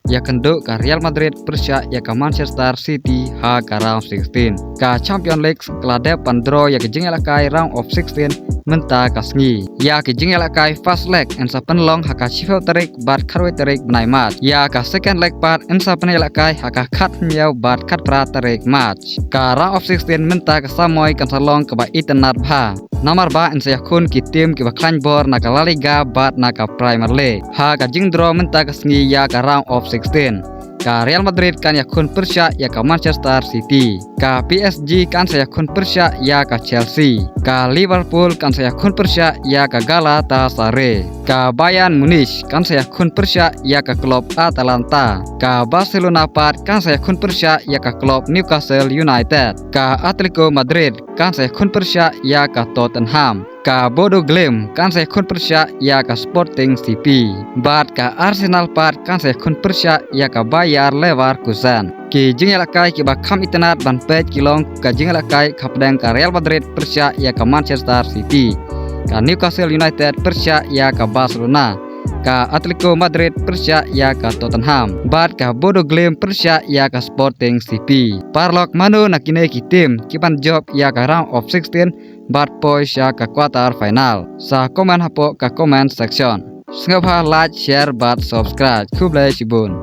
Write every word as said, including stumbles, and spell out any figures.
ïakynduh ka Real Madrid pyrshah ïa ka Manchester City ha ka round sixteen. Ka Champions League ka la dep ban draw ïa ka jingïalehkai round of sixteen mynta ka sngi. Ïa ka jingïalehkai first leg yn sa pynlong ha ka shiphew tarik bad khatwei tarik bnai March. Ïa ka second leg pat yn sa pynïalehkai ha ka khathynñiew bad khatphra tarik March. Ka round of sixteen mynta ka samoi kan sa long kaba itynnad bha. Namar ba yn sa ïakhun ki team kiba khlaiñ bor na ka La Liga bad na ka Premier League. Ha ka jingdraw mynta ka sngi ïa ka round of sixteen, ka Real Madrid kan ïakhun pyrshah ïa ka Manchester City. Ka P S G kan sa ïakhun pyrshah ïa ka Chelsea. Ka Liverpool kan sa ïakhun pyrshah ïa ka Galatasaray. Ka Bayern Munich kan sa ïakhun pyrshah ïa ka club Atalanta. Ka Barcelona pat kan sa ïakhun pyrshah ïa ka club Newcastle United. Ka Atletico Madrid kan sa ïakhun pyrshah ïa ka Tottenham. Ka Bodo Glimt kan sa ïakhun pyrshah ïa ka Sporting C P. Bad ka Arsenal pat kan sa ïakhun pyrshah ïa ka Bayer Leverkusen. Ki jingïalehkai kiba kham itynnad ban peit ki long ka jingïalehkai hapdeng ka Real Madrid pyrshah ïa ka Manchester City, ka Newcastle United pyrshah ïa ka Barcelona, ka Atletico Madrid pyrshah ïa ka Tottenham, bad ka Bodo Glimt pyrshah ïa ka Sporting C P. Paralok, mano na kine ki team ki ban jop ïa ka round of sixteen bad poi sha ka quarter final? Sa comment hapoh ka comment section. Sngewbha like, share bad subscribe. Khublei shibun.